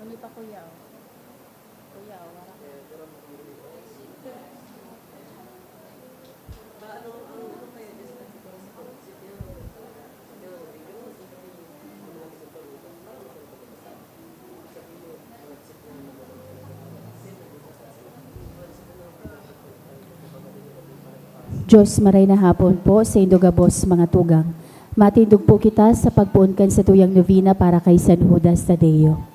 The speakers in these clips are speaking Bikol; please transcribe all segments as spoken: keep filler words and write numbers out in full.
Kami pa, kuya, oh. Kuya, oh, wala ka. Diyos, maray na hapon po sa indo gabos mga tugang. Matindog po kita sa pagpoon kan satuyang novena para kay San Judas Tadeo.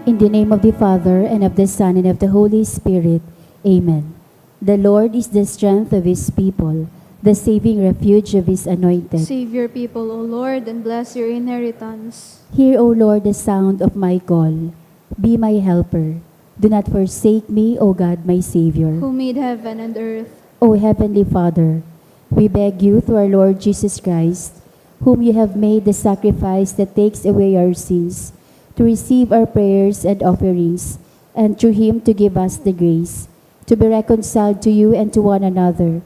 In the name of the Father, and of the Son, and of the Holy Spirit. Amen. The Lord is the strength of His people, the saving refuge of His anointed. Save your people, O Lord, and bless your inheritance. Hear, O Lord, the sound of my call. Be my helper. Do not forsake me, O God, my Savior. Who made heaven and earth. O Heavenly Father, we beg you through our Lord Jesus Christ, whom you have made the sacrifice that takes away our sins, to receive our prayers and offerings, and through him to give us the grace to be reconciled to you and to one another,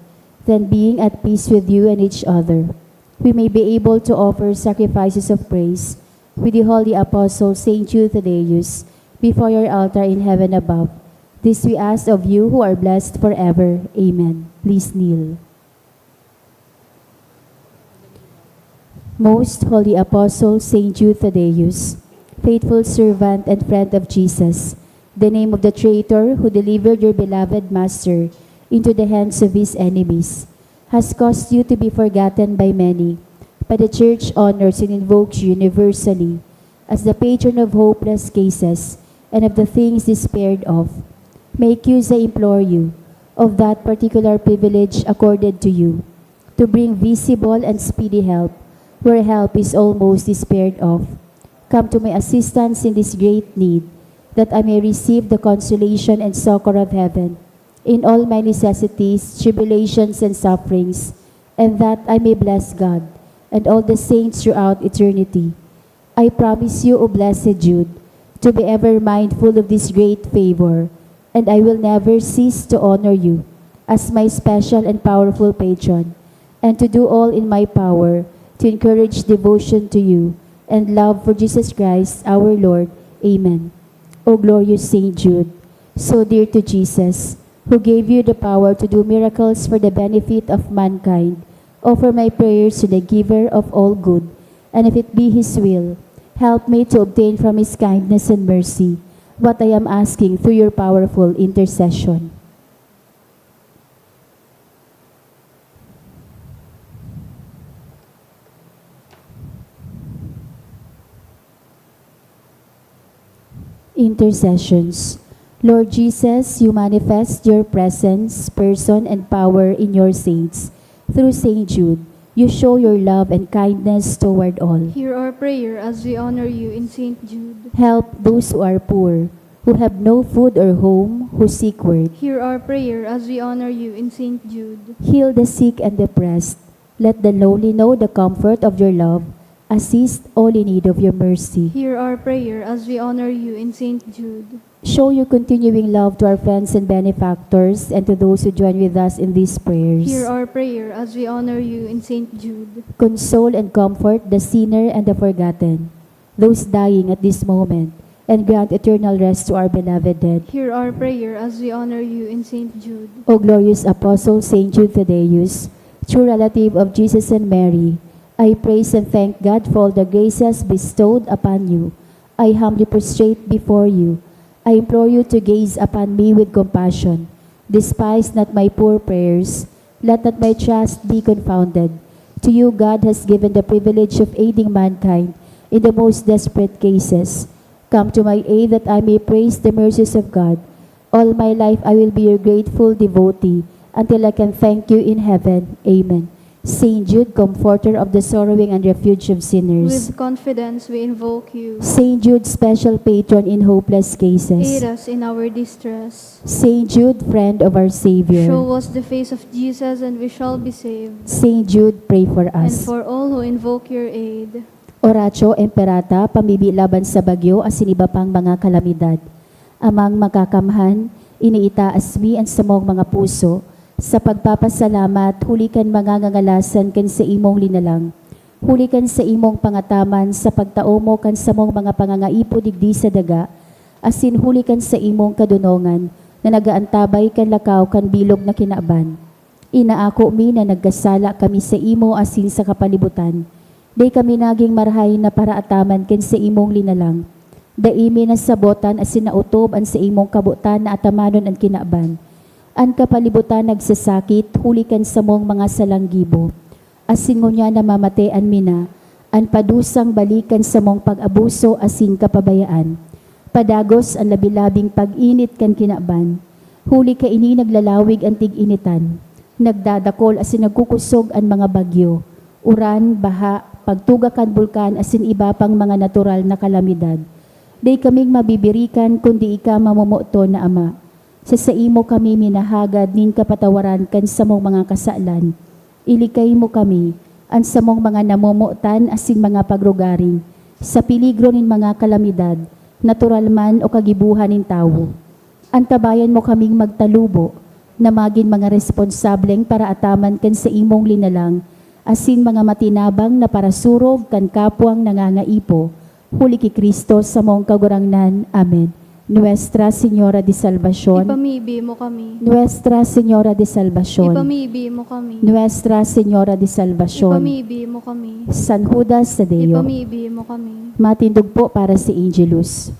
then being at peace with you and each other, we may be able to offer sacrifices of praise with the holy apostle Saint Jude Thaddeus before your altar in heaven above. This we ask of you who are blessed forever. Amen. Please kneel. Most Holy Apostle Saint Jude Thaddeus, faithful servant and friend of Jesus, the name of the traitor who delivered your beloved Master into the hands of his enemies, has caused you to be forgotten by many, but the Church honors and invokes you universally as the patron of hopeless cases and of the things despaired of. Make use, I implore you, of that particular privilege accorded to you, to bring visible and speedy help where help is almost despaired of. Come to my assistance in this great need, that I may receive the consolation and succor of heaven in all my necessities, tribulations, and sufferings, and that I may bless God and all the saints throughout eternity. I promise you, O Blessed Jude, to be ever mindful of this great favor, and I will never cease to honor you as my special and powerful patron, and to do all in my power to encourage devotion to you and love for Jesus Christ our Lord. Amen. O glorious Saint Jude, so dear to Jesus, who gave you the power to do miracles for the benefit of mankind, offer my prayers to the Giver of all good, and if it be His will, help me to obtain from His kindness and mercy what I am asking through your powerful intercession. Intercessions. Lord Jesus, you manifest your presence, person, and power in your saints. Through Saint Jude, you show your love and kindness toward all. Hear our prayer as we honor you in Saint Jude. Help those who are poor, who have no food or home, who seek work. Hear our prayer as we honor you in Saint Jude. Heal the sick and depressed. Let the lonely know the comfort of your love. Assist all in need of your mercy. Hear our prayer as we honor you in Saint Jude. Show your continuing love to our friends and benefactors and to those who join with us in these prayers. Hear our prayer as we honor you in Saint Jude. Console and comfort the sinner and the forgotten, those dying at this moment, and grant eternal rest to our beloved dead. Hear our prayer as we honor you in Saint Jude. O glorious Apostle Saint Jude Thaddeus, true relative of Jesus and Mary, I praise and thank God for all the graces bestowed upon you. I humbly prostrate before you. I implore you to gaze upon me with compassion. Despise not my poor prayers. Let not my trust be confounded. To you God has given the privilege of aiding mankind in the most desperate cases. Come to my aid that I may praise the mercies of God. All my life I will be your grateful devotee until I can thank you in heaven. Amen. Saint Jude, comforter of the sorrowing and refuge of sinners. With confidence we invoke you. Saint Jude, special patron in hopeless cases. Aid us in our distress. Saint Jude, friend of our Savior. Show us the face of Jesus and we shall be saved. Saint Jude, pray for us. And for all who invoke your aid. Oratio Imperata, pamibi laban sa bagyo asin iba pang mga kalamidad. Amang Makakamhan, iniitaas mi an samong mga puso sa pagpapasalamat huli kan mga ngangalasan kan saimong linalang, huli kan saimong pangataman sa pagtao mo kan samong mga pangangaipo digdi sa daga, asin huli kan saimong kadonongan na nag-aantabay kan lakaw kan bilog na kinaban. Inaako mi na nagkasala kami saimo asin sa kapalibutan. Dai kami nagin marahay na paraataman kan saimong linalang. Dai mi nasabotan asin naotob an saimong kabotan na atamanon an kinaban. An kapalibutan nagsasakit huli kan samong mga salang gibo. Asin ngunyan namamatean mi na an padusang balik kan samong pag-abuso asin kapabayaan. Padagos an labi-labing pag-init kan kinaban. Huli kaini naglalawig an tig-initan. Nagdadakol asin nagkukusog an mga bagyo, uran, baha, pagtuga kan bulkan asin iba pang mga natural na kalamidad. Dai kaming mabibirikan kundi ika, mamomoton na Ama. Sa saimo kami minahagad nin kapatawaran kan samong mga kasalan. Ilikay mo kami, an samong mga namomotan asin mga pagrugaring, sa peligro nin mga kalamidad, natural man o kagibohan nin tawo. Antabayan mo kaming magtalubo na magin mga responsableng paraataman kan saimong linalang, asin mga matinabang na parasurog kan kapwang nangangaipo, huli ki Cristo samong Kagurangnan. Amen. Nuestra Señora de Salvacion. Ipamibi mo kami. Nuestra Señora de Salvacion. Ipamibi mo kami. Nuestra Señora de Salvacion. Ipamibi mo kami. San Judas Tadeo. Ipamibi mo kami. Matindog po para sa Angelus.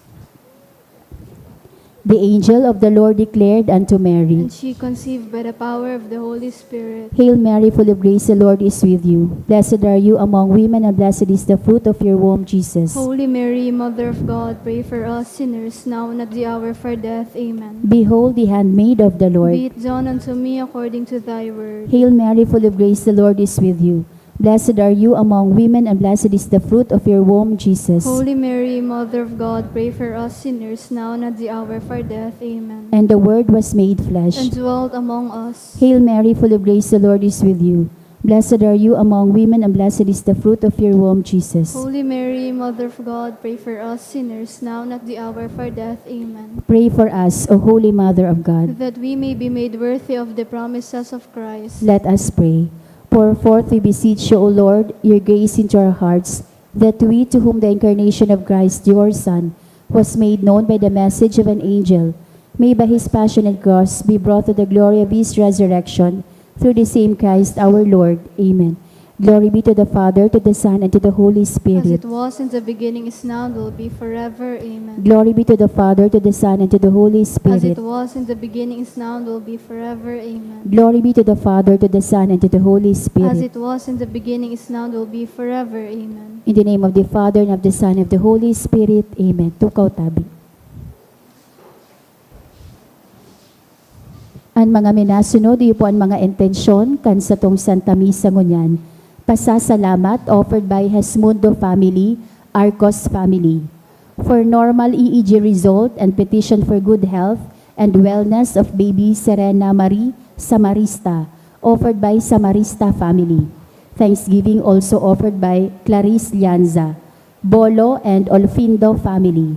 The angel of the Lord declared unto Mary. And she conceived by the power of the Holy Spirit. Hail Mary, full of grace, the Lord is with you. Blessed are you among women, and blessed is the fruit of your womb, Jesus. Holy Mary, Mother of God, pray for us sinners, now and at the hour of our death. Amen. Behold the handmaid of the Lord. Be it done unto me according to thy word. Hail Mary, full of grace, the Lord is with you. Blessed are you among women, and blessed is the fruit of your womb, Jesus. Holy Mary, Mother of God, pray for us sinners, now and at the hour of our death. Amen. And the Word was made flesh. And dwelt among us. Hail Mary, full of grace, the Lord is with you. Blessed are you among women, and blessed is the fruit of your womb, Jesus. Holy Mary, Mother of God, pray for us sinners, now and at the hour of our death. Amen. Pray for us, O Holy Mother of God. That we may be made worthy of the promises of Christ. Let us pray. Pour forth, we beseech you, O Lord, your grace into our hearts, that we, to whom the incarnation of Christ, your Son, was made known by the message of an angel, may by his passion and cross be brought to the glory of his resurrection, through the same Christ our Lord. Amen. Glory be to the Father, to the Son, and to the Holy Spirit. As it was in the beginning, is now, and will be forever. Amen. Glory be to the Father, to the Son, and to the Holy Spirit. As it was in the beginning, is now, and will be forever. Amen. Glory be to the Father, to the Son, and to the Holy Spirit. As it was in the beginning, is now, and will be forever. Amen. In the name of the Father, and of the Son, and of the Holy Spirit. Amen. Tukaw tabi. An mga minasunod, iyo po an mga intensyon kan satong Santa Misa ngunyan. Pasasalamat offered by Hesmundo family, Arcos family. For normal E E G result and petition for good health and wellness of baby Serena Marie Samarista, offered by Samarista family. Thanksgiving also offered by Clarice Lianza, Bolo and Olfindo family.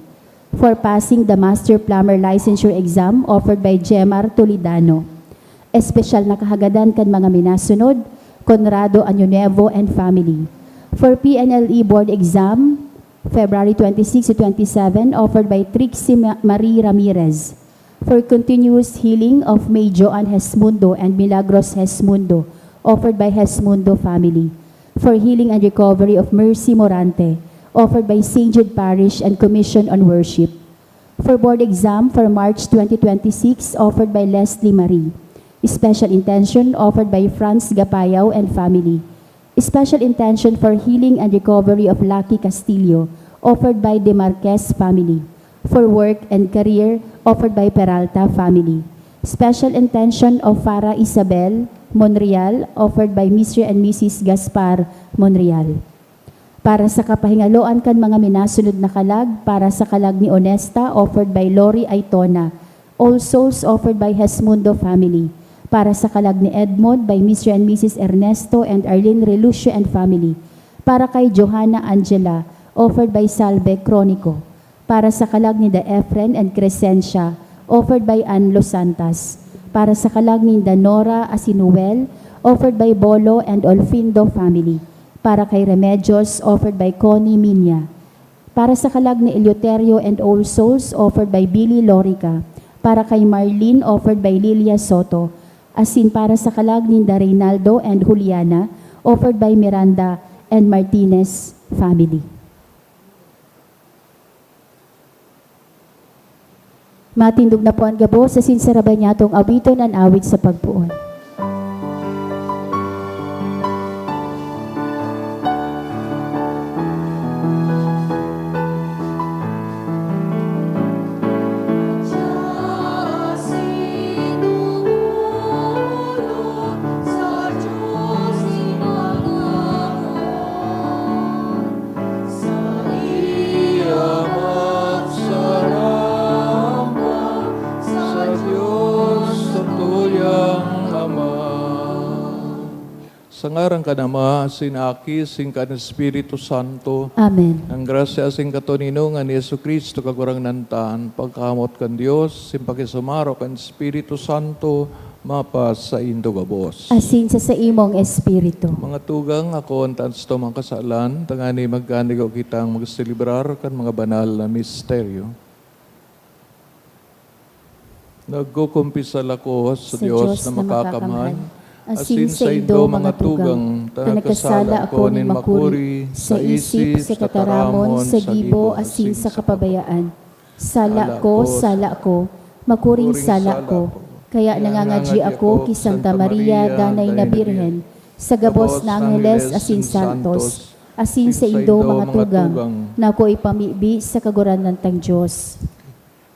For passing the Master Plumber Licensure Exam offered by Jemar Toledano. Espesyal na kahagadan kan mga minasunod, Conrado Año Nuevo and family. For P N L E Board Exam, February twenty-six to twenty-seven, offered by Trixie Ma-, Marie Ramirez. For continuous healing of May Joan Hesmundo and Milagros Hesmundo, offered by Hesmundo family. For healing and recovery of Mercy Morante, offered by Saint Jude Parish and Commission on Worship. For board exam for March twenty twenty-six, offered by Leslie Marie. Special intention offered by Franz Gapayaw and family. Special intention for healing and recovery of Lucky Castillo, offered by De Marquez family. For work and career, offered by Peralta family. Special intention of Farah Isabel Monreal, offered by Mister and Missus Gaspar Monreal. Para sa kapahingaloan kan mga minasunod na kalag, para sa kalag ni Onesta, offered by Lori Aitona. All Souls, offered by Hesmundo family. Para sa kalag ni Edmond, by Mister and Missus Ernesto and Arlene Relucio and family. Para kay Johanna Angela, offered by Salve Cronico. Para sa kalag ninda Efren and Crescencia, offered by Ann Losantas. Para sa kalag ninda Nora asin Noel, offered by Bolo and Olfindo family. Para kay Remedios, offered by Connie Minya. Para sa kalag ni Eleuterio and All Souls, offered by Billy Lorica. Para kay Marlene, offered by Lilia Soto. Asin para sa kalag ninda Reynaldo and Juliana, offered by Miranda and Martinez family. Matindog na po an gabos, asin sarabay niyatong awiton an awit sa pagpoon. Saiya magsaramba sa Dios, sa tuyang Ama. Sa ngaran kan Ama, asin Aki, asin kan Espiritu Santo. Amen. An grasya asin katoninongan ni Jesu-Cristo, Kagurangnan ta, an pagkakamot kan Dios, asin pakisumaro kan Espiritu Santo, mapasaindo gabos. Asin sa saimong espiritu. Mga tugang, akoon ta an satong mga kasalan, tangani magkanigo kitang magselebrar kan mga banal na misteryo. Nagkukumpisal ako sa Sa Dios Dios na na makakamhan, makakamhan, asin asin saindo, saindo, mga mga tugang, tugang, ta ta nagkasala nagkasala ako ako nin nin makuri makuri sa sa isip, isip, sa sa tataramon, tataramon, sa sa gibo, gibo, asin asin sa sa kapabayaan. Sala Sala ko, ko, sala ko, makuring makuring sala sala ko. ko. Kaya Kaya nangangadyi nangangadyi ako ako ki ki Santa Santa Maria, Maria, Danay na Danay na Birhen, Birhen, sa gabos na angheles asin santos, asin asin saindo, saindo, mga mga tugang, tugang, na ako ipamibi sa Kagurangnan tang Dios.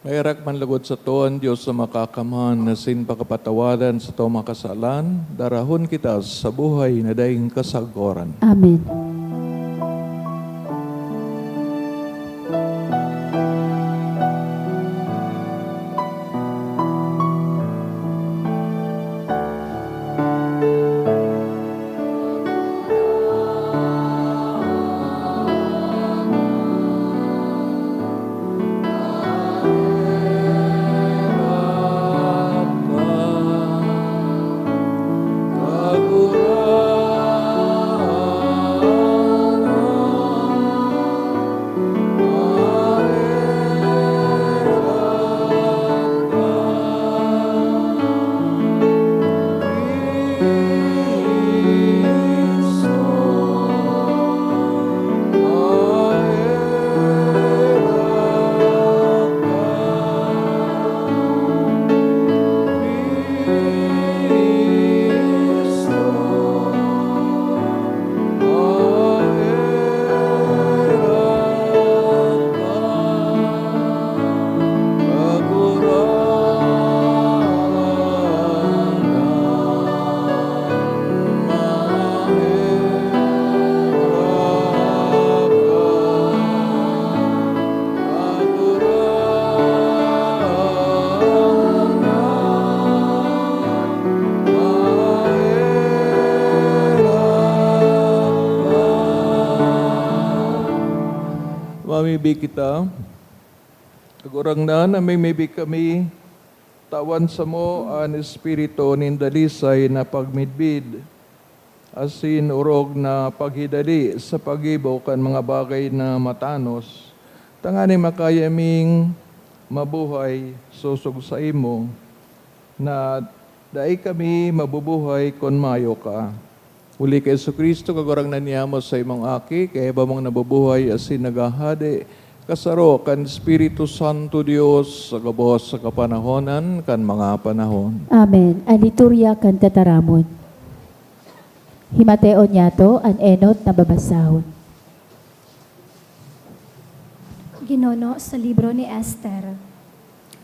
Maherak man logod sato an Dios na makakamhan, asin pakapatawadan sato mga kasalan, darahon kita sa buhay na daing kasagoran. Amen. Magbi kita. Kagurangnan, namimibi kami, tawan samo an espiritu nin dalisay na pagmidbid, asin orog na paghidali sa paggibo kan mga bagay na matanos, tanganing makaya ming mabuhay sosog saimo, na dai kami mabubuhay kun mayo ka. Huli ki Jesu-Cristo, Kagurangnan niamo, saimong Aki, kaiba mong nabubuhay asin naghahade, kasaro kan Espiritu Santo, Dios, sa gabos sa kapanahonan kan mga panahon. Amen. An liturya kan tataramon. Himateon niyato an enot na babasahon. Ginono sa libro ni Esther.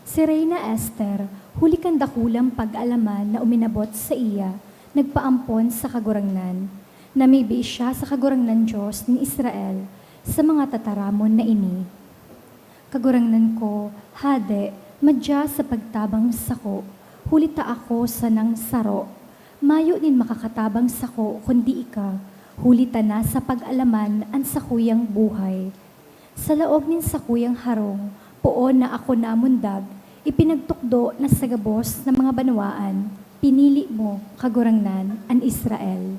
Si Reyna Esther, huli kan dakulang pag-alaman na uminabot saiya, nagpaampon sa Kagurangnan. Namibi siya sa Kagurangnan Dios nin Israel sa mga tataramon na ini. Kagurangnan ko, hade, madya sa pagtabang sako, huli ta ako sanang saro. Mayo nin makakatabang sako kundi ika, huli ta nasa pag-alaman an sakuyang buhay. Sa laog nin sakuyang harong, poon na ako namundag, ipinagtukdo na sa gabos na mga banwaan, pinili mo, Kagurangnan, an Israel.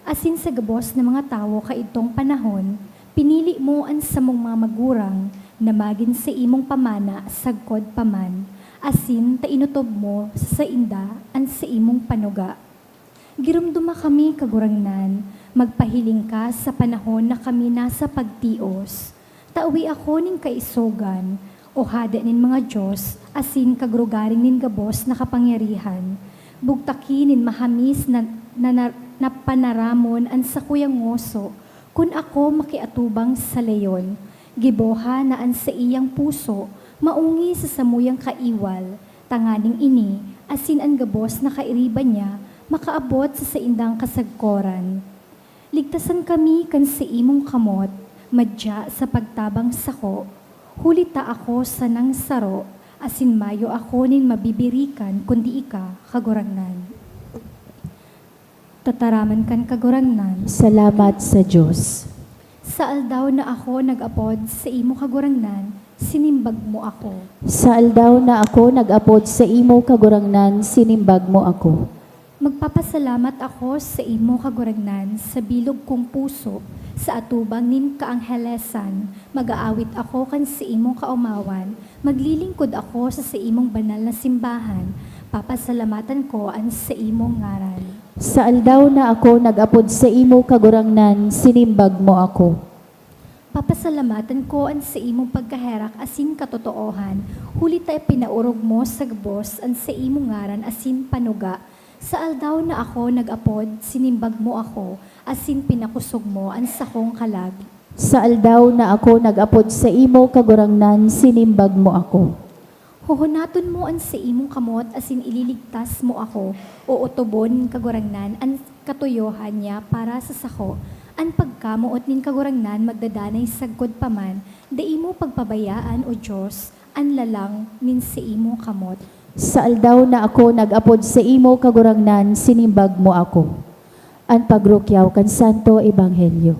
Asin sa gabos na mga tawo kaidtong panahon, pinili mo an samong mga magurang na magin saimong pamana sagkod pa man, asin ta inotob mo sa sainda an saimong panuga. Giromdoma kami, Kagurangnan, magpahiling ka sa panahon na kami nasa pagtios. Tawi ako nin kaisogan, o hade nin mga dios, asin kagrogaring nin gabos na kapangyarihan. Bugtaki nin mahamis na, na, na, na panaramon an sakuyang ngoso, kun ako makiatubang sa leon. Giboha na an saiyang puso maongis sa samuyang kaiwal, tanganing ini asin an gabos na kairiba niya makaabot sa saindang kasagkoran. Ligtasan kami kan saimong kamot, madya sa pagtabang sako, huli ta ako sanang saro, asin mayo ako nin mabibirikan kundi ika, Kagurangnan. Tataraman kan Kagurangnan. Salamat sa Dios. Sa aldaw na ako nag-apod sa imo, Kagurangnan, sinimbag mo ako. Sa aldaw na ako nag-apod sa imo, Kagurangnan, sinimbag mo ako. Magpapasalamat ako sa imo, Kagurangnan, sa bilog kong puso, sa atubang nin kaanghelesan. Mag-aawit ako kan saimong kaomawan, maglilingkod ako sa saimong banal na simbahan, papasalamatan ko an saimong ngaran. Sa aldaw na ako nag-apod saimo, Kagurangnan, sinimbag mo ako. Papasalamatan ko an saimong pagkaherak asin katotoohan, huli ta ipinaorog mo sa gabos an saimong ngaran asin panuga. Sa aldaw na ako nag-apod, sinimbag mo ako, asin pinakosog mo an sakong kalag. Sa aldaw na ako nag-apod saimo, Kagurangnan, sinimbag mo ako. Hohonaton mo an saimong kamot asin ililigtas mo ako, ootobon nin Kagurangnan an katuyohan niya para sa sako. An pagkamoot nin Kagurangnan magdadanay sagkod pa man, dai mo pagpabayaan, O Dios, an lalang nin saimong kamot. Sa aldaw na ako nag-apod saimo, Kagurangnan, sinimbag mo ako. An pagrukyaw kan Santo Ebanghelyo.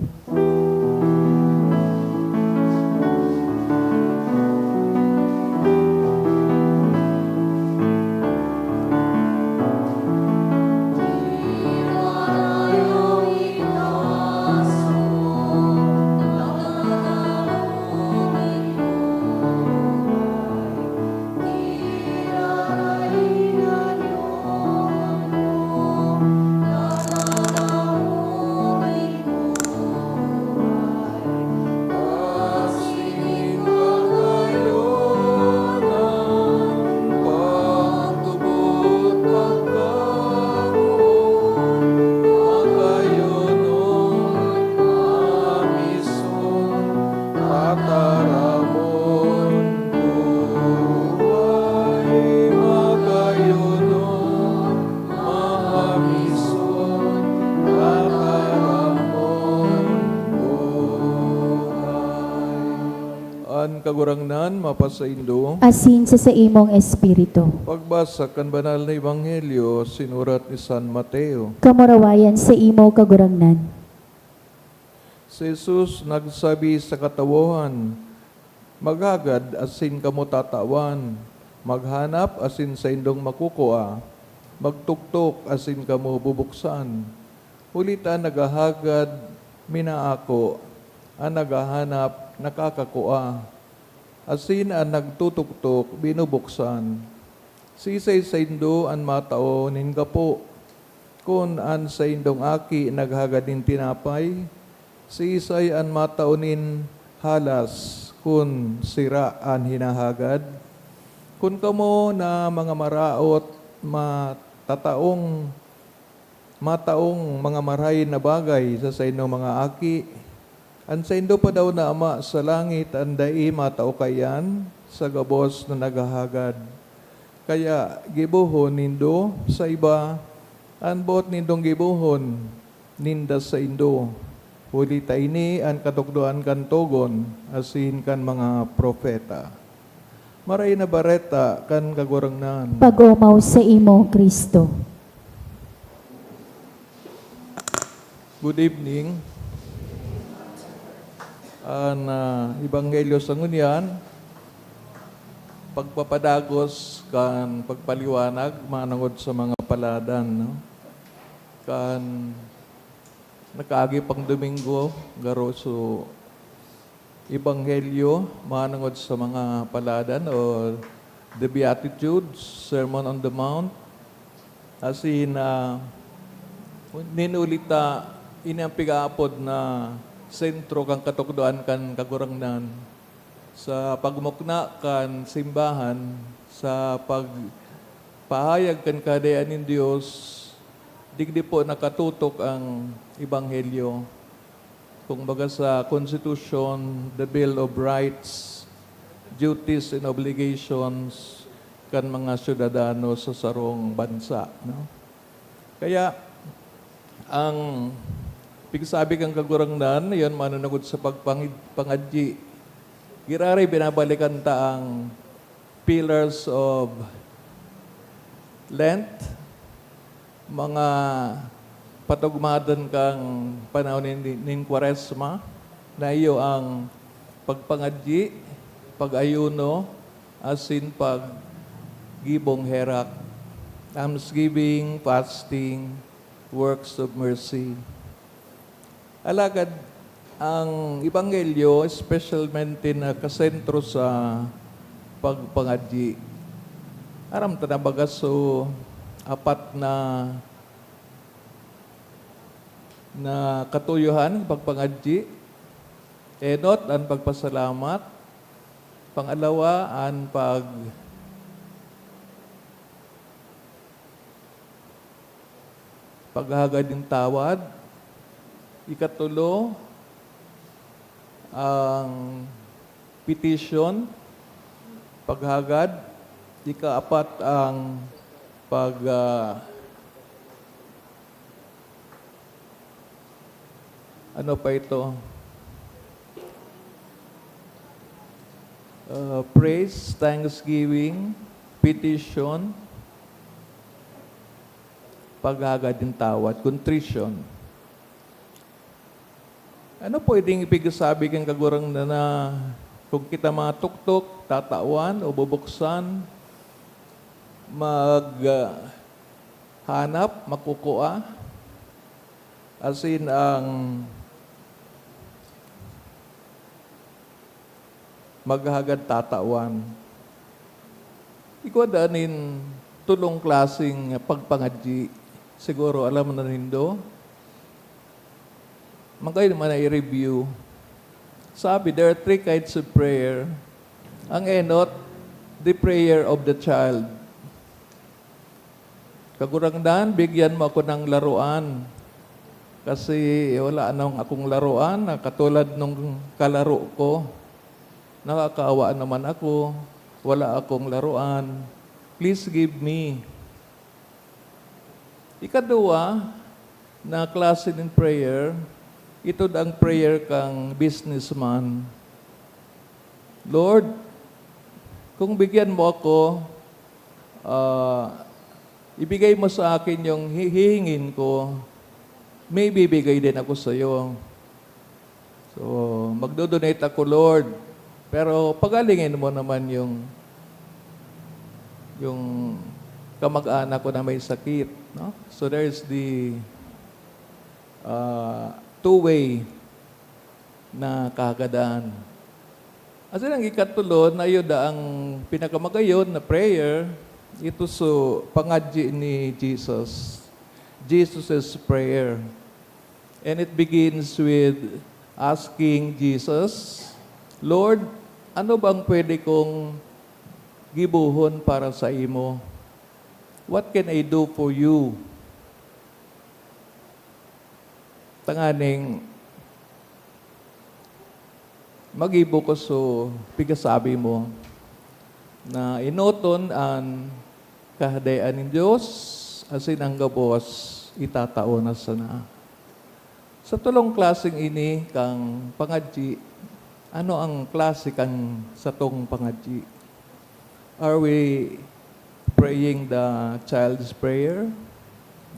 Tataramon buhay, magayunon, mahamison, tataramon buhay. An Kagurangnan mapasaindo. Asin sa saimong espiritu. Pagbasa kan Banal na Ebanghelyo sinurat ni San Mateo. Kamurawayan saimo, Kagurangnan. Si Jesus nagsabi sa katawohan, Maghagad asin kamo tatawan, maghanap asin saindong makukua, magtuktok asin kamo bubuksan. Huli ta an naghahagad, minaako, an naghahanap, nakakakua, asin an nagtutuktok, binubuksan. Siisay saindo an matao nin gapo? Kun an saindong aki naghagad nin tinapay, siisay an matao nin halas kun sira an hinahagad? Kun kamo na mga maraot, matataong, mataong mga marahay na bagay sa saindong mga aki, an saindo pa daw na Ama sa langit an dai matao kaiyan sa gabos na naghahagad. Kaya gibohon nindo sa iba an boot nindong gibohon ninda saindo, huli ta ini an katukdoan kan togon asin kan mga propeta. Maray na Bareta kan Kagurangnan. Pag-omaw saimo, Cristo. Good evening. An, ah, Ebanghelyo sa ngunyan, pagpapadagos kan pagpaliwanag manongod sa mga paladan, no? Kan nakaagi pang Domingo, garo so Ebanghelyo manongod sa mga paladan o the Beatitudes, Sermon on the Mount. Asin, ah, ninuli ta, ini an pigaapod na sentro kan katukdoan kan Kagurangnan. Sa pagmukna kan simbahan, sa pagpahayag kan Kahadean nin Dios, digdi po nakatutok ang Ebanghelyo. Kumbaga sa Constitution, the Bill of Rights, Duties and Obligations kan mga syudadano sa sarong bansa, no? Kaya, ang pigsabi kan Kagurangnan, iyon manunugod sa pagpangid-, pangadyi. Giraray binabalikan ta ang pillars of Lent, mga patugmadan kan panahon nin, nin Kwaresma, na iyo ang pagpangadyi, pag-ayuno, asin paggibong herak, almsgiving, fasting, works of mercy. Alagad ang Ebanghelyo, espesyalmente nakasentro sa pagpangadyi. Aram ta na baga so apat na, na katuyohan, pagpangadyi, enot, an pagpasalamat, pangalawa, an pag-, paghagad nin tawad. Ikatulo, ang petition, paghagad. Ikaapat, ang pag, ah, ano pa ito? Ah, praise, thanksgiving, petition, paghagad nin tawad, contrition. Ano pwedeng ipigsabi kan Kagurangnan na kung kita matuktok, tatawan o bubuksan, mag, ah, hanap, makukua, asin ang maghagad tatawan. Igwa daa nin tolong klaseng pagpangadyi. Siguro alam na nindo. Magkayo naman na i-review. Sabi, there are three kinds of prayer. Ang enot, the prayer of the child. Kagurangnan, bigyan mo ako ng laruan. Kasi wala nang akong laruan na katulad nung kalaro ko. Nakakaawa naman ako. Wala akong laruan. Please give me. Ikaduwa na klase nin prayer, ito ang prayer kang businessman. Lord, kung bigyan mo ako, ah, ibigay mo sa akin yung hi-, hihingin ko, may bibigay din ako sa'yo. So, magdo-donate ako, Lord. Pero pagalingin mo naman yung, yung kamag-anak ko na may sakit, no? So there's the, uh, two-way na kahagadan. Asin ang ikatulo na iyo da ang pinakamagayon na prayer, ito so pangadji ni Jesus. Jesus' prayer. And it begins with asking Jesus, "Lord, ano bang pwede kong gibohon para sa imo? What can I do for you?" Tanganing magibo ko so pigasabi mo na enoton an Kahadean nin Dios, asin ang gabos itatao na sana. Sa tolong klaseng ini kang pangadji, ano ang klase kan satong pangadji? Are we praying the child's prayer,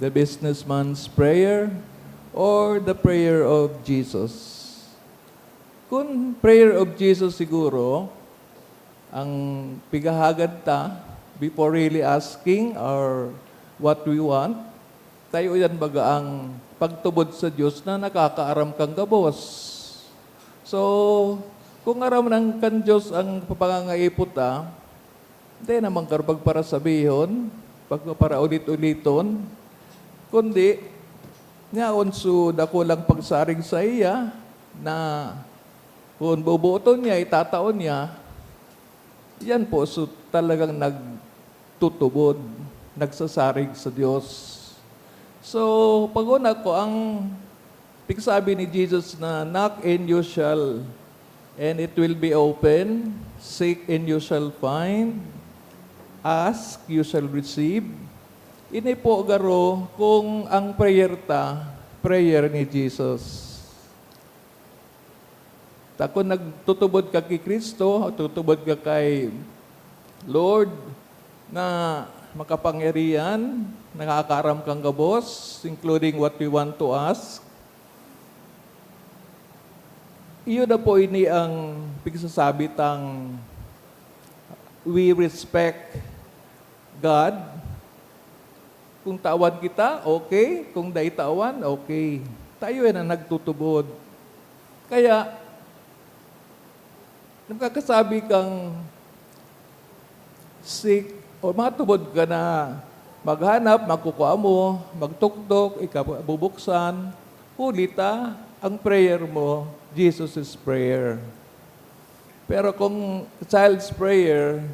the businessman's prayer, or the prayer of Jesus? Kun prayer of Jesus siguro, ang pigahagad ta, before really asking or what we want, tayo yan baga ang pagtubod sa Diyos na nakakaaram kang gabos. So, kung aram nang kan Diyos ang papangangaipot ta, dai naman karo pagparasabihon, pagpaparaulit-uliton, kundi, nyaon su dakulang pagsarig saiya na kun boboton niya, itatao niya, yan po, so, talagang nagtutubod, nagsasarig sa Diyos. So, pag-una ko, ang pigsabi ni Jesus na, "Knock and you shall, and it will be open. Seek and you shall find. Ask, you shall receive." Ini po garo kung ang prayer ta, prayer ni Jesus. Ta kun nagtutubod ka ki Cristo, tutubod ka kay Lord na makapangyarihan, nakakaaram kang gabos, including what we want to ask. Iyo na po ini ang pigsasabi tang we respect God. Kung tawan kita, okay. Kung dai tawan, okay. Tayo yan ang nagtutubod. Kaya, nakakasabi kang seek o matubod ka na maghanap, magkukua mo, magtuktok, ika bubuksan, huli ta, ang prayer mo, Jesus' prayer. Pero kung child's prayer,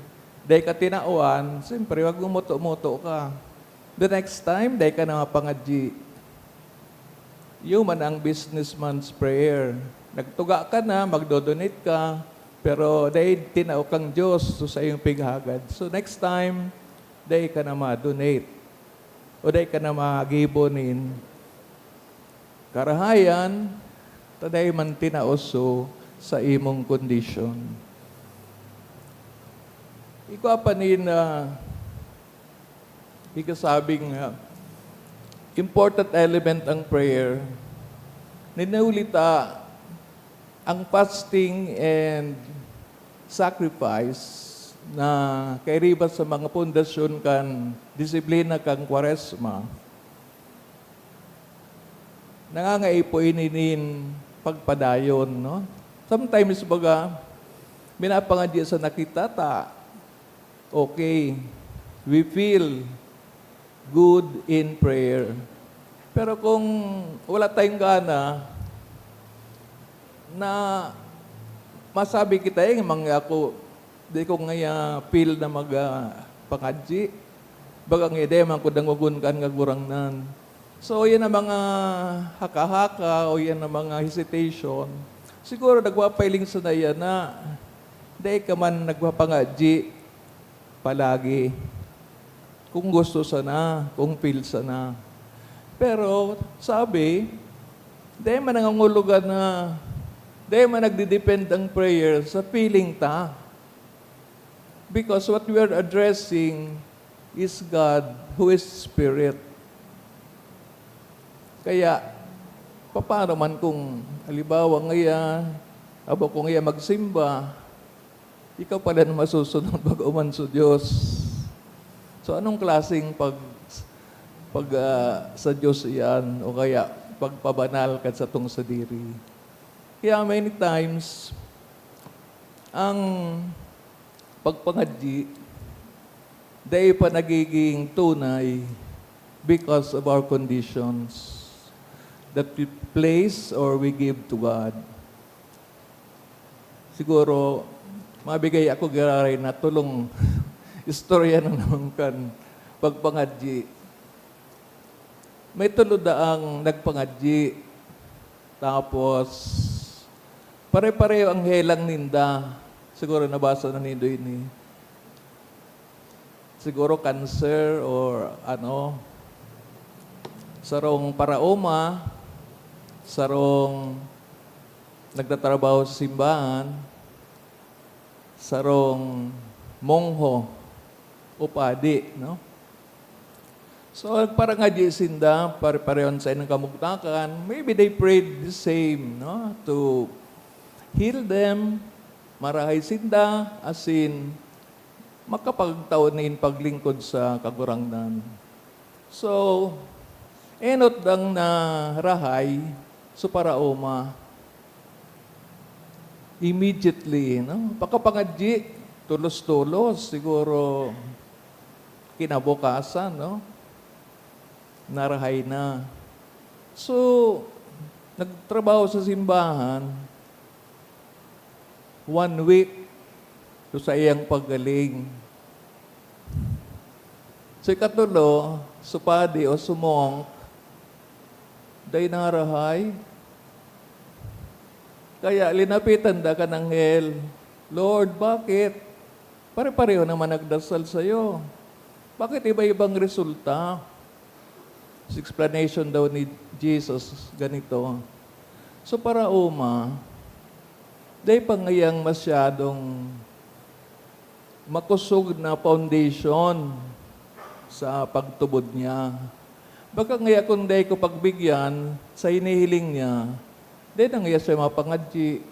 dai ka tinawan, siyempre, magmumoto-moto ka. The next time, dai ka na mapangadji. Iyo man ang businessman's prayer. Nagtuga ka na, magdo-donate ka, pero dai tinao kang Diyos sa saiyang pighagad. So, next time, dai ka na ma-donate. O dai ka na magibo nin karahayan, ta dai man tinao so sa imong kondisyon. Igwa pa nin, ah, ikasabing, ah, important element ang prayer. Nin huli ta, ang fasting and sacrifice na kairiba sa mga pundasyon kan disiplina kan Kwaresma, nangangaipo ini nin pagpadayon, no? Sometimes, baga, minapangadji sana kita ta, okay, we feel good in prayer. Pero kung wala tayong gana, na masabi kita, "Eh, mga ako, di ko ngaya feel na mag, ah, pangadji." Baga nga, "Di man ko dangogon kan Kagurangnan." So, yan ang mga haka-haka o yan ang mga hesitation. Siguro nagpapailing sana yan na dai ka man nagpapangadji palagi. Kung gusto sana, kung feel sana. Pero, sabi, dai man nangangulugan na, dai man nagdidepend ang prayer sa feeling ta. Because what we are addressing is God who is Spirit. Kaya, papaano man kung, halimbawa, ngaya, abo ko ngaya magsimba, Ikaw pala na masusunod pag-uman sa Diyos. So, anong klaseng pag, pag, ah, sa Diyos iyan o kaya pagpabanal kan satong sadiri? Kaya many times, ang pagpangadyi, dai pa nagiging tunay because of our conditions that we place or we give to God. Siguro, mabigay ako giraray na tulong istorya na naman kan pagpangadyi. May tulo daang nagpangadyi. Tapos, pare-pareho ang helang ninda. Siguro nabasa na nindo ini. Siguro cancer or ano, sarong paraoma, sarong nagtatrabaho sa simbahan, sarong mongho o padi, no? So, nagparangadyi sinda, pare-pareho an saindang kamugtakan. Maybe they prayed the same, no? To heal them, marahay sinda, asin makapagtao nin paglingkod sa Kagurangnan. So, enot dang narahay, so paraoma. Immediately, no? Pagkapangadyi, tulos-tulos, siguro kinabukasan, no? Narahay na. So, nagtrabaho sa simbahan, one week, so saiyang paggaling. So, ikatulo, so padi o so monk, dai narahay. Kaya linapitan da kan anghel, "Lord, bakit? Pare-pareho naman nagdasal sa'yo. Bakit iba-ibang resulta?" So, explanation daw ni Jesus ganito, "So, paraoma, dai pa ngayang masyadong makosog na foundation sa pagtubod niya. Baka ngaya kun dai ko pagbigyan sa hinihiling niya, dai na ngaya siya mapangadyi."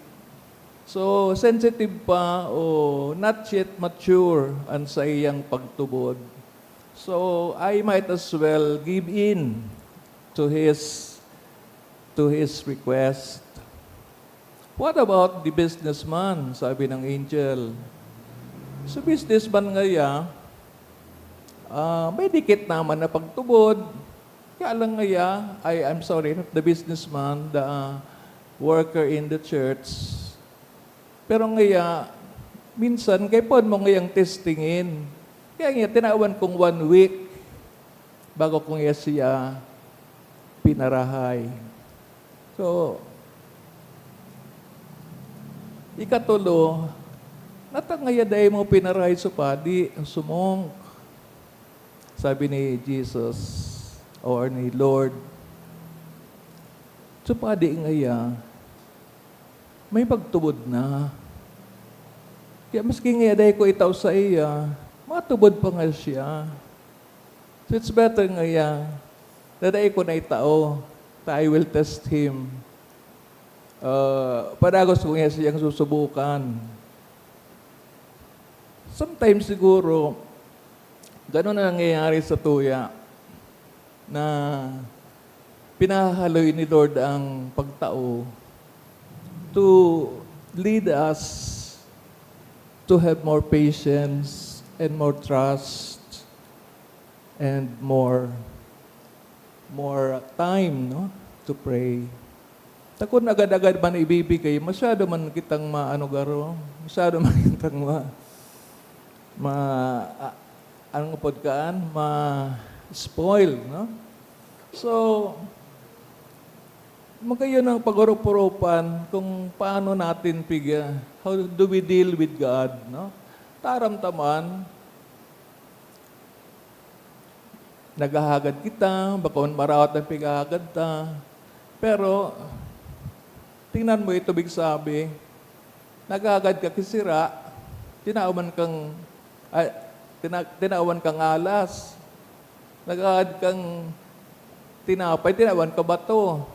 So, sensitive pa o not yet mature an saiyang pagtubod. So, I might as well give in to his, to his request. "What about the businessman?" sabi ng angel. So, businessman ngaya, ah, may dikit naman na pagtubod. Kaya lang ngaya, ay, I'm sorry, not the businessman, the, ah, worker in the church. Pero ngaya, minsan, kaipuhan mo ngayang testingin. Kaya ngaya, tinawan kong one week bago ko ngaya siya pinarahay. So, ikatulo, "Nata ngaya dai mo pinarahay so padi, so monk?" Sabi ni Jesus or ni Lord, "So padi ngaya, may pagtubod na. Kaya maski ngaya dai ko itao saiya, matubod pa nga siya. So it's better ngaya na dai ko na itao, ta I will test him." Ah, padagos ko ngaya siyang susubukan. Sometimes siguro, ganun ang nangyayari sa tuya, na pinahahaloy ni Lord ang pagtao to lead us to have more patience and more trust and more, more time, no, to pray. Ta kun agad-agad man ibibigay, masyado man kitang maano garo, masyado man kitang ma-, ma-, a-, anong upod kaan? Ma-spoil, no? So, magayon ang pag-urup-urupan kung paano natin piga-, how do we deal with God, no? Taramtaman, naghahagad kita, bako man maraot ang pighahagad ta. Pero, tingnan mo itong bigsabi, naghahagad ka ki sira, tinawan kang, ay, tina-, tinawan kang alas. Naghahagad kang tinapay, tinawan ka bato.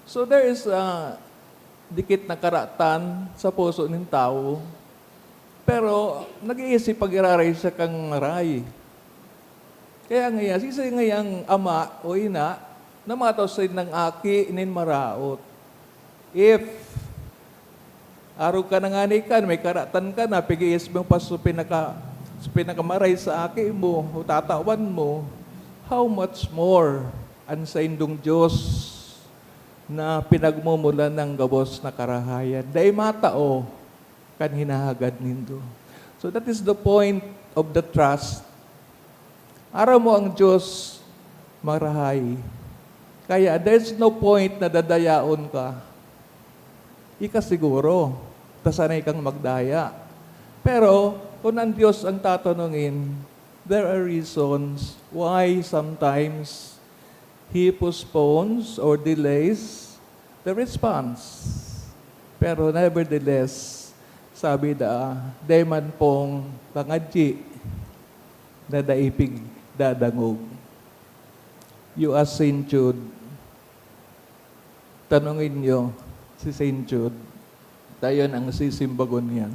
So there is a, dikit na karatan sa puso nin tawo. Pero nag-iisip pag iraray siya kan maray. Kaya ngaya, siisay ngayang ama o ina na matao sa saindang aki nin maraot? If arog ka na ngani kan, may karatan ka na, pig-iisip mo pa sa pinaka-, sa pinakamaray sa aki mo o tatawan mo, how much more an saindong Dios na pinagmumulan nin gabos na karahayan, dai matao kan hinahagad nindo. So that is the point of the trust. Aram mo ang Dios marahay. Kaya there's no point na dadayaon ka. Ika siguro, ta sanay kang magdaya. Pero kung ang Dios ang tatanungin, there are reasons why sometimes He postpones or delays the response. Pero nevertheless, sabi da, dai man pong pangadyi na dai pigdadangog. You ask Saint Jude, tanungin niyo si Saint Jude, dayon ang sisimbagon niya.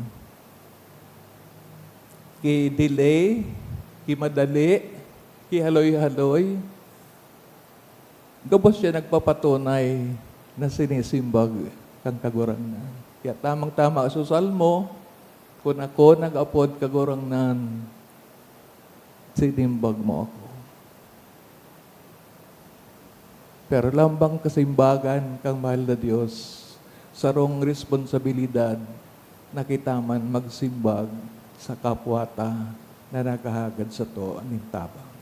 Ki-delay, kimadali, kihaloy-haloy, gabos siya nagpapatunay na sinisimbag kan Kagurangnan. Kaya tamang-tama sa Salmo, "Kun ako nag-apod, Kagurangnan, sinimbag mo ako." Pero lambang kasimbagan kan mahal na Dios, sarong responsabilidad na kita man magsimbag sa kapwa ta na naghahagad sato nin tabang.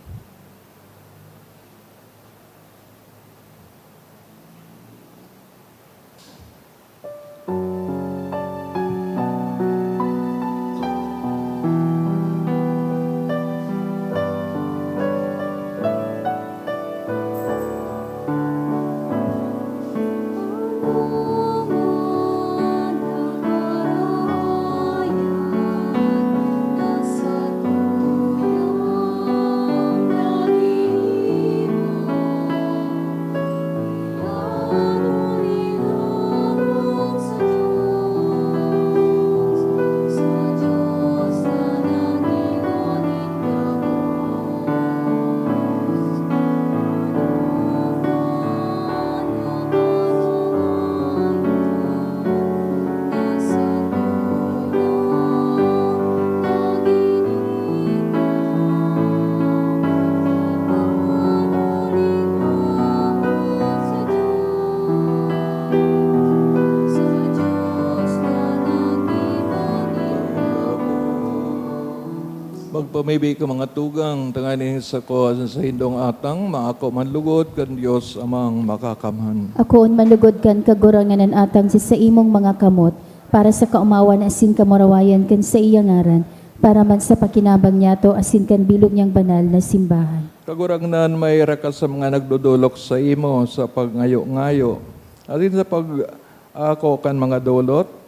Magpamibi ka, mga tugang, tanganing sako asin saindong atang maako man lugod kan Dios Amang Makakamhan. Akoon man lugod kan Kagurangnan an atang sa saimong mga kamot, para sa kaomawan asin kamurawayan kan saiyang ngaran, para man sa pakinabang niyato asin kan bilog niyang banal na simbahan. Kagurangnan, maherak ka sa mga nagdodolok saimo sa pagngayo-ngayo, asin sa pag-ako kan mga dolot,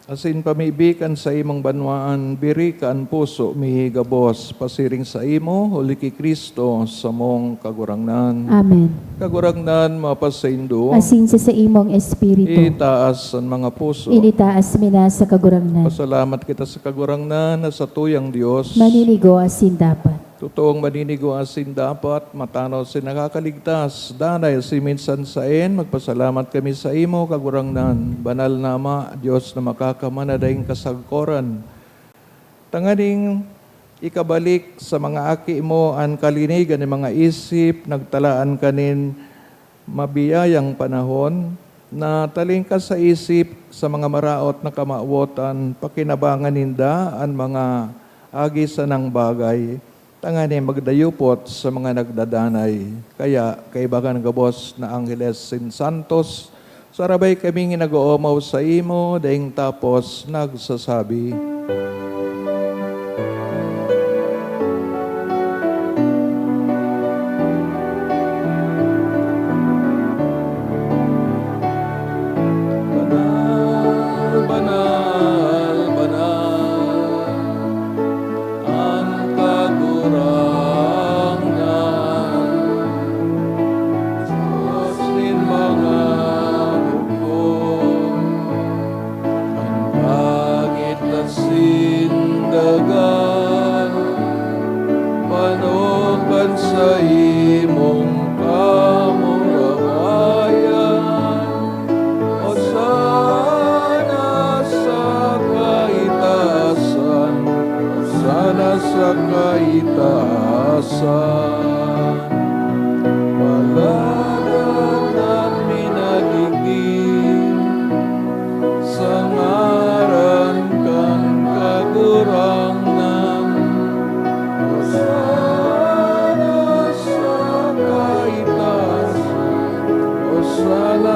asin pamibi kan saimong banwaan, biri ka an puso mi gabos pasiring saimo, huli ki Cristo, samong Kagurangnan. Amen. Kagurangnan, mapasaindo. Asin sa saimong espiritu. Itaas an mga puso. Initaas mi na sa Kagurangnan. Pasalamat kita sa Kagurangnan na satuyang Dios. Maninigo asin dapat. Totoong maninigo asin dapat, matano asin nakakaligtas, danay asin minsan saen, magpasalamat kami saimo, Kagurangnan, banal na Ama, Dios na makakamana daing kasagkoran. Tanganing ikabalik sa mga aki mo an kalinigan nin mga isip, nagtalaan ka nin mabiyayang panahon, na talingkas sa isip sa mga maraot na kamawotan, pakinabangan ninda an mga agi sanang bagay, tanganing magdayupot sa mga nagdadanay. Kaya, kaiba kan gabos na angheles asin santos, sarabay kaming nag-oomaw saimo, daing tapos nagsasabi, Banal, banal, banal, an Kagurangnan, Dios nin mga hukom.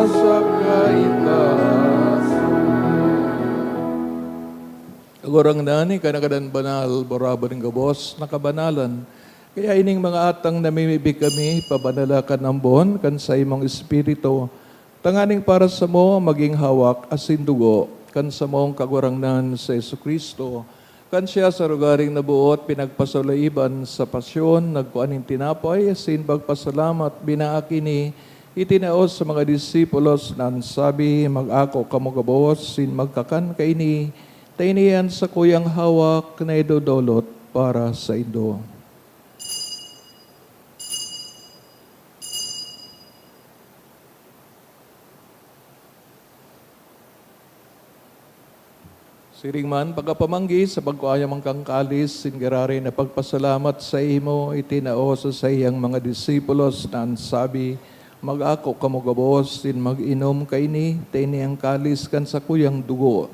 sa kaitaasan. Kagurangnan, ika na gadan banal, barabon nin gabos na kabanalan. Kaya ining mga atang namimibi kami, pabanala kan ambon kan saimong Espiritu, tanganing para samo magin hawak asin dugo kan samong Kagurangnan si Jesu-Cristo. Kan siya sa rogaring naboot, pinagpasalaiban sa pasyon, nagkua nin tinapay, asin pagpasalamat, binaak ini, itinao sa mga disipulos na an sabi, "Mag-ako kamo gabos, sin magkakan kaini, ta ini an sakuyang hawak na idodolot para saindo." Siring man, pagkapamanggi sa pagkua niya man kan kalis, sin giraray na pagpasalamat saimo, itinao sa saiyang mga disipulos na an sabi, "Mag-ako kamo gabos, sin mag-inom kaini, ta ini an kalis kan sakuyang dugo,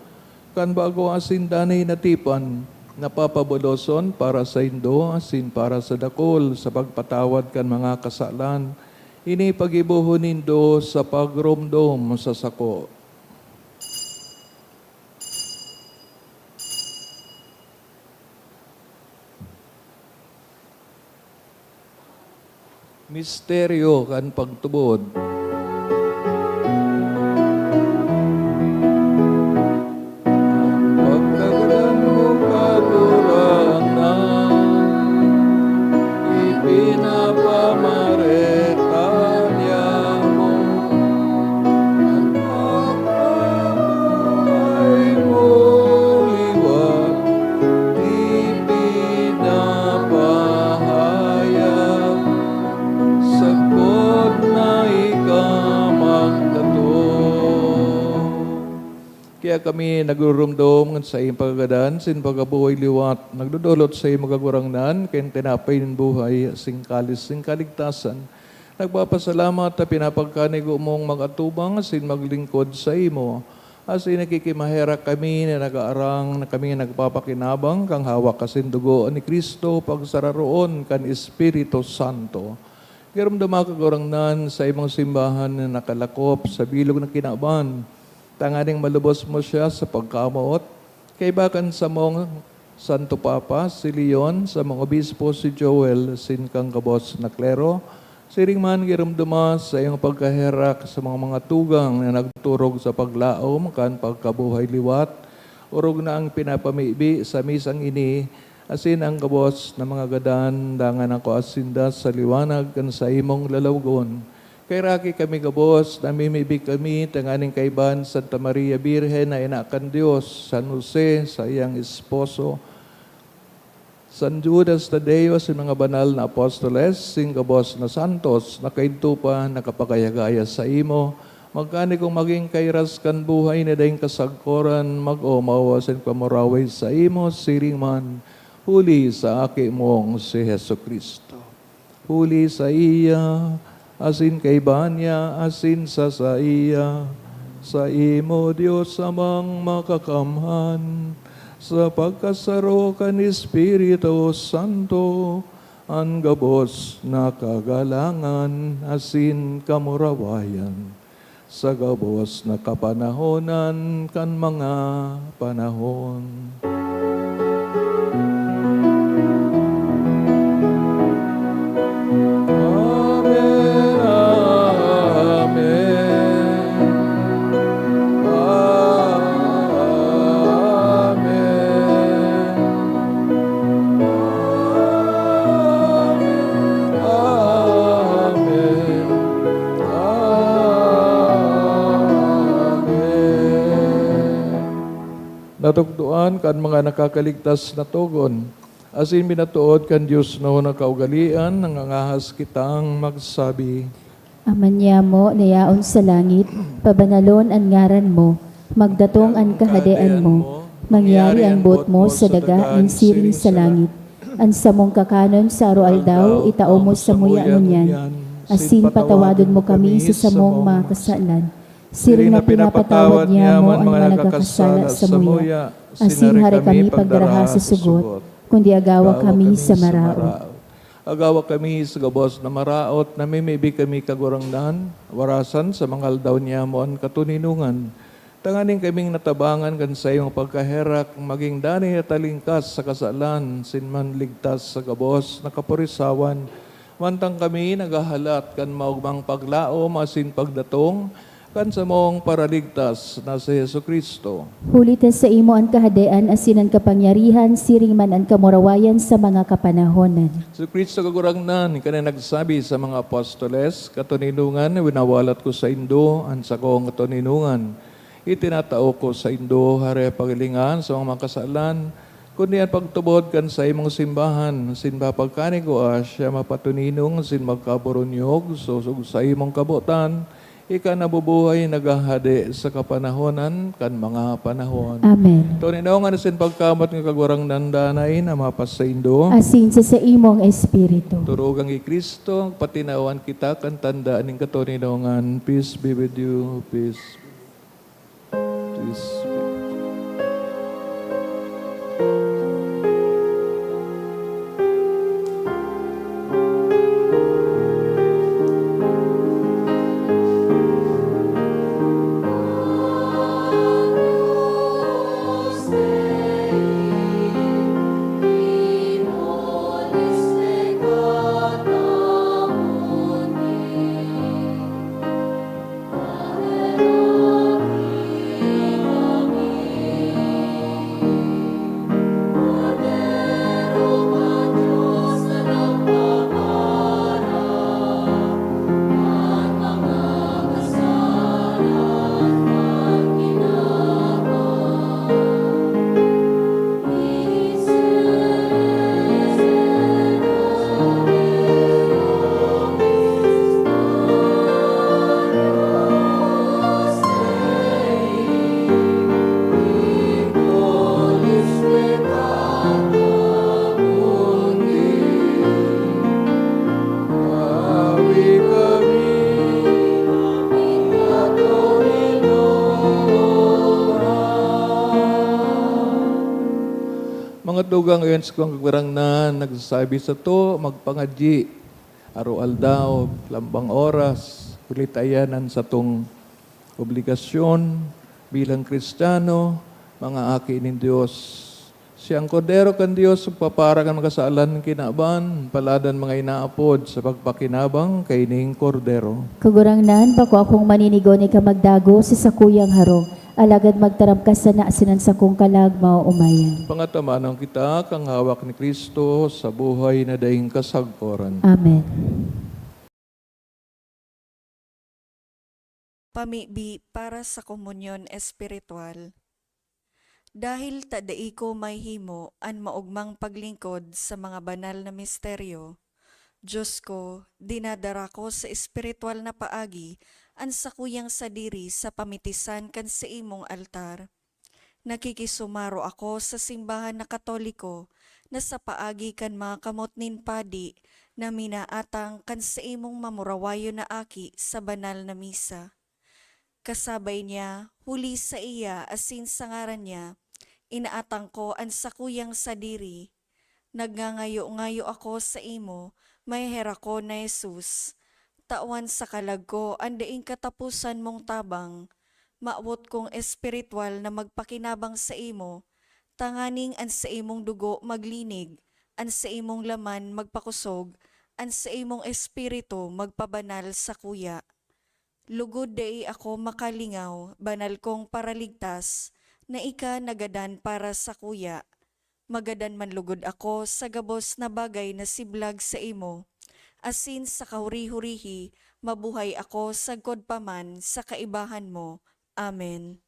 kan bago asin danay na tipan, na papaboloson para saindo asin para sa dakul sa pagpatawad kan mga kasalan. Ini paggibohon nindo sa pagromdom sa sako." Misteryo kan pagtubod. Pagkagadan mo, Kagurangnan, ipinapamareta niya mo. An pagkabuhay mo liwat ipinapahayag, sagkod na ika magdatong. Kaya kami nagrurumdom sa iyong pagkagadan, sin pagkabuhay liwat, nagdodolot sa imo, Kagurangnan, kan tinapay nin buhay, sin kalis nin kaligtasan. Nagpapasalamat ta pinapagkanigo mong mag-atubang asin maglingkod saimo. Asin nakikimaherak kami na nag-aarang na kami nagpapakinabang kan hawak asin dugo ni Cristo pagsararoon kan Espiritu Santo. Giromdoma, Kagurangnan, sa imong simbahan na nakalakop sa bilog na kinaban, tanganing malubos mo siya sa pagkamoot, kaiba kan samong Santo Papa, si Leon, samong Obispo, si Joel, asin kan gabos na klero. Siring man, giromdoma sa iyong pagkaherak sa mga, mga tugang na nagturog sa paglaom kan pagkabuhay liwat. Orog na ang pinapamibi sa misang ini, asin ang gabos na mga gadan, dangan ako asinda sa liwanag kan saimong lalawgon. Kaheraki kami gabos, namimibi kami tanganing kaiba ni Santa Maria Birhen na ina kan Dios, San Jose, saiyang esposo, San Judas Tadeo, asin mga banal na apostoles, sin gabos na santos, na kaidto pa nakapagaya-gaya saimo, magkanikong magin kairas kan buhay na daing kasagkoran, mag-omaw asin pamuraway saimo, siring man, huli sa Aki mong si Jesu-Cristo. Huli saiya, asin kaiba niya, asin sa saiya, saimo, Dios Amang Makakamhan, sa pagkasaro kan Espiritu Santo, an gabos na kagalangan asin kamurawayan, sa gabos na kapanahonan kan mga panahon. Amen, amen, amen. Amen. Amen. Natukdoan kan mga nakakaligtas na togon, asin minatood kan Dios na kaugalean, nangangahas kitang magsabi. Ama niamo na yaon sa langit, pabanalon an ngaran mo, magdatong an kahadean mo, mangyari an boot mo sa daga nin siring sa langit. An samong kakanon sa aroaldaw, itao mo samuya ngunyan, asin patawadon mo kami sa samong mga kasalan, siring na pinapatawad niamo an mga nagkakasala samuya, asin hare kami pagdaraha sa sugot, kundi agawa kami sa maraot. Agawa kami sa gabos na maraot, namimibi kami, Kagurangnan, warasan sa mga aldaw niyamo an katoninongan, tanganing kaming natabangan kan saimong pagkaherak, magin danay na talingkas sa kasalan, asin manligtas sa gabos na kapurisawan, mantang kami naghahalat kan maogmang paglaom asin pagdatong kan samong Paraligtas na si Jesu-Cristo. Huli ta saimo an kahadean asin an kapangyarihan, siring man an kamurawayan sa mga kapanahonan. Jesu-Cristo, Kagurangnan, ika na nagsabi sa mga apostoles, "Katoninongan winawalat ko saindo an sakong katoninongan. Itinatao ko saindo, hare paghilingan sa mga makasalan, kundi an pagtubod kan saimong simbahan, asin papagkanigwa siya mapatoninong asin magkaburunyog, sosog sa imong kabotan, ika nabubuhay, naghahade sa kapanahonan kan mga panahon." Amen. Toninongan asin pagkamotan kan Kagurangnan danay na mapasaindo. Asin sa saimong espiritu. Turugang i Cristo, patinawan kita kan tanda nin katoninongan. Peace be with you. Peace. Peace. Mga tugang, ayon sa kong Kagurangnan, nagsasabi sato, magpangadyi, aroaldaw, lambang oras, huli ta iyan an satong obligasyon bilang Kristiyano, mga aki nin Dios. Siya an Kordero kan Dios, magpapara kan mga kasalan nin kinaban, palad an mga inaapod sa pagpakinabang kaining Kordero. Kagurangnan, bako akong maninigo na ika magdago sa sakuyang harong, alagad magtaram ka sana asin an sakong kalag maoomayan. Pangatamanon kita kan hawak ni Cristo sa buhay na daing kasagkoran. Amen. Pamibi para sa komunyon espiritual. Dahil ta dai ko mahihimo an maogmang paglingkod sa mga banal na misteryo, Dios ko, dinadara ko sa espiritual na paagi an sakuyang sadiri sa pamitisan kan saimong altar. Nakikisumaro ako sa simbahan na Katoliko na sa paagi kan mga kamot nin padi na minaatang kan saimong mamurawayon na aki sa banal na misa. Kasabay niya, huli saiya asin sa ngaran niya, inaatang ko an sakuyang sadiri. Nagngangayo-ngayo ako saimo, maheherak ko na Jesus, tawan sa kalag ko an daing kataposan mong tabang. Mawot kong espiritual na magpakinabang saimo, tanganing an saimong dugo maglinig, an saimong laman magpakosog, an saimong espiritu magpabanal sakuya. Lugod dai ako makalingaw, banal kong Paraligtas, na ika nagadan para sakuya. Magadan man lugod ako sa gabos na bagay na siblag saimo, asin sa kahuri-hurihi mabuhay ako sagkod pa man sa kaibahan mo. Amen.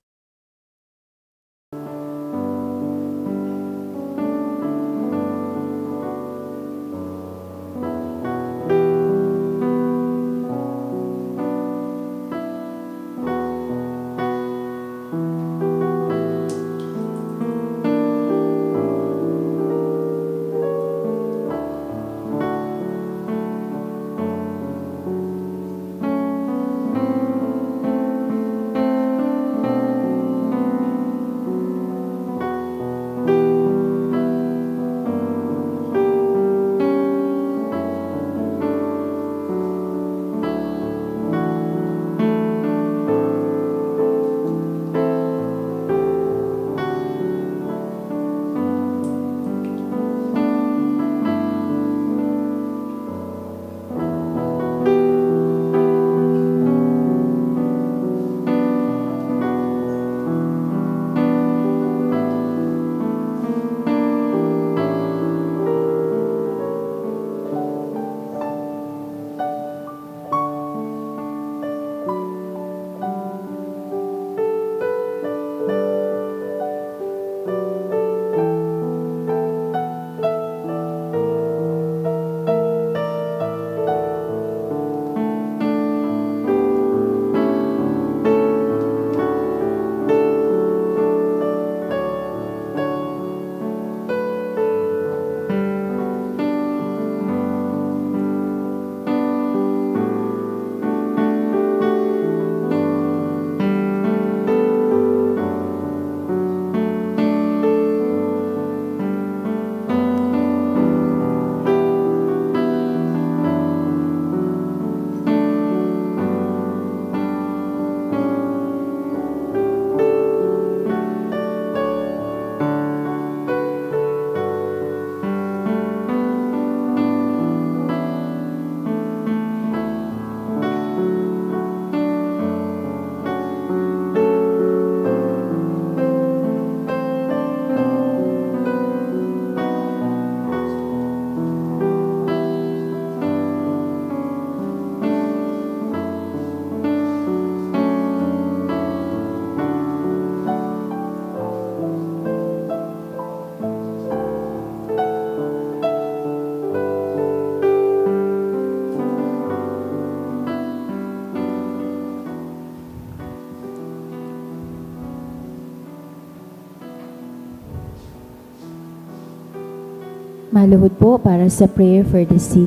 Maluhod po para sa prayer for the sick.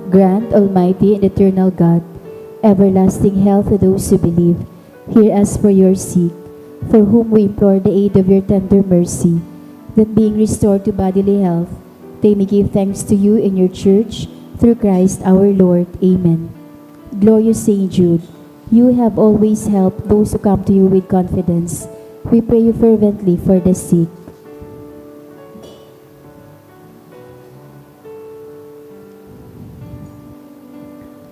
Grant, Almighty and eternal God, everlasting health to those who believe. Hear us for your sick, for whom we implore the aid of your tender mercy, that being restored to bodily health, they may give thanks to you in your church, through Christ our Lord. Amen. Glorious Saint Jude, you have always helped those who come to you with confidence. We pray you fervently for the sick.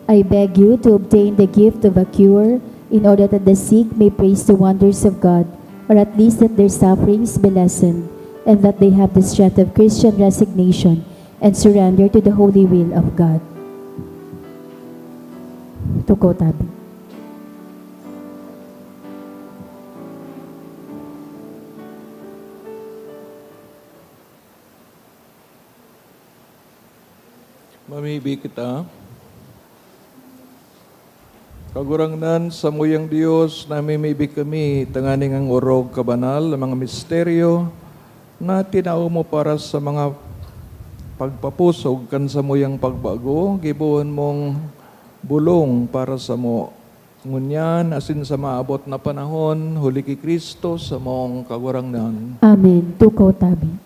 I beg you to obtain the gift of a cure, in order that the sick may praise the wonders of God, or at least that their sufferings be lessened, and that they have the strength of Christian resignation and surrender to the holy will of God. Tukaw tabi. Mamibi kita. Kagurangnan, samuyang Dios, namimibi kami tanganing ang orog kabanal na mga misteryo na tinao mo para sa mga pagpapusog kan samuyang pagbago, gibohon mong bulong para samo. Ngunyan, asin sa maabot na panahon, huli ki Cristo, samong Kagurangnan. Amen. Tukaw tabi.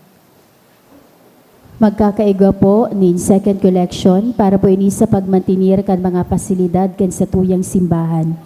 Magkakaigwa po nin second collection para po ini sa pagmantenir kan mga pasilidad kan satuyang simbahan.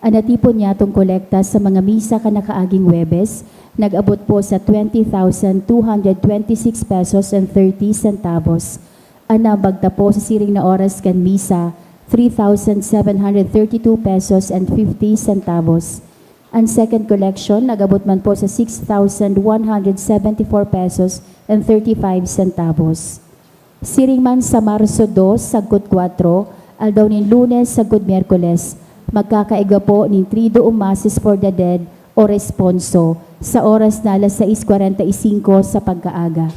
An natipon niyatong kolekta sa mga misa kan nakaaging Huwebes nag-abot po sa twenty thousand two hundred twenty-six pesos and thirty centavos. An nabagta po sa siring na oras kan misa, three thousand seven hundred thirty-two pesos and fifty centavos. An second collection nag-abot man po sa six thousand one hundred seventy-four pesos and thirty-five centavos. Siring man sa Marso dos, sagkod kwatro, aldaw nin Lunes, sagkod Miyerkules, magkakaigwa po nin Triduum Masses for the Dead o Responso sa oras na alas sais kwarenta y singko sa pagkaaga.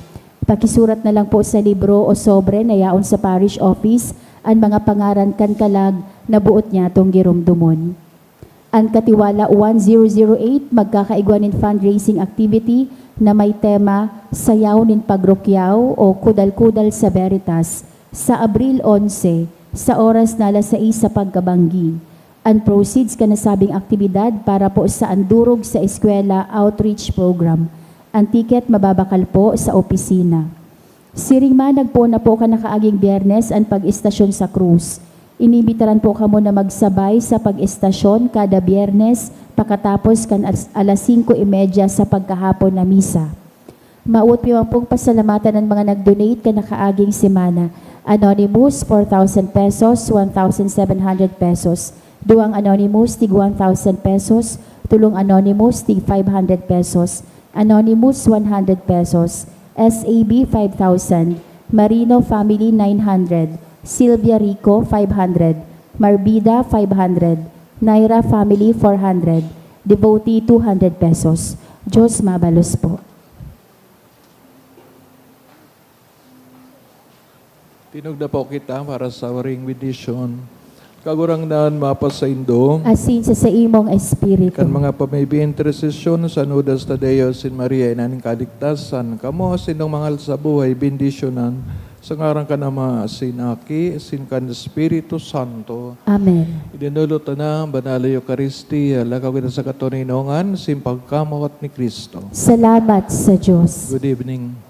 Pakisurat na lang po sa libro o sobre na yaon sa parish office an mga pangaran kan kalag na boot nyatong giromdomon. An Katiwala one zero zero eight magkakaigwa nin fundraising activity na may tema, Sayaw nin Pagrukyaw o Kudal-kudal sa Veritas, sa Abril onse, sa oras na alas sais sa pagkabanggi. An proceeds kan nasabing aktibidad para po sa Andurog sa Eskwela Outreach Program. An ticket mababakal po sa opisina. Siring man, nagpoon na po kan nakaaging Biyernes an pag-estasyon sa krus. Inimbitaran po kamo na magsabay sa pag-estasyon kada Biyernes pakatapos kan as-, alas singko y media sa pagkahapon na misa. Mawot mi man pong pasalamatan an mga nag-donate kan nakaaging semana. Anonymous, four thousand pesos, one thousand seven hundred pesos. Duwang Anonymous, tig one thousand pesos. Tulong Anonymous, tig five hundred pesos. Anonymous, one hundred pesos. S A B, five thousand. Marino family, nine hundred. Silvia Rico, five hundred. Marbida, five hundred. Naira family, four hundred. Devotee, two hundred pesos. Diyos mabalos po. Tinugda po kita para sa waring bendisyon. Kagurangnan mapasaindo. Asin sa saimong espiritu. Kan mga pamibing intersesyon sa San Judas Tadeo, San Maria, Ina nin Kaligtasan, kamo, asin ng mahal sa buhay, bendisyonan, sa ngaran kan Ama, asin Aki, asin kan Espiritu Santo. Amen. Idinulot na ang Banal na Eukaristia, lakaw kita sa katoninongan, sin pagkamoot ni Cristo. Salamat sa Diyos. Good evening.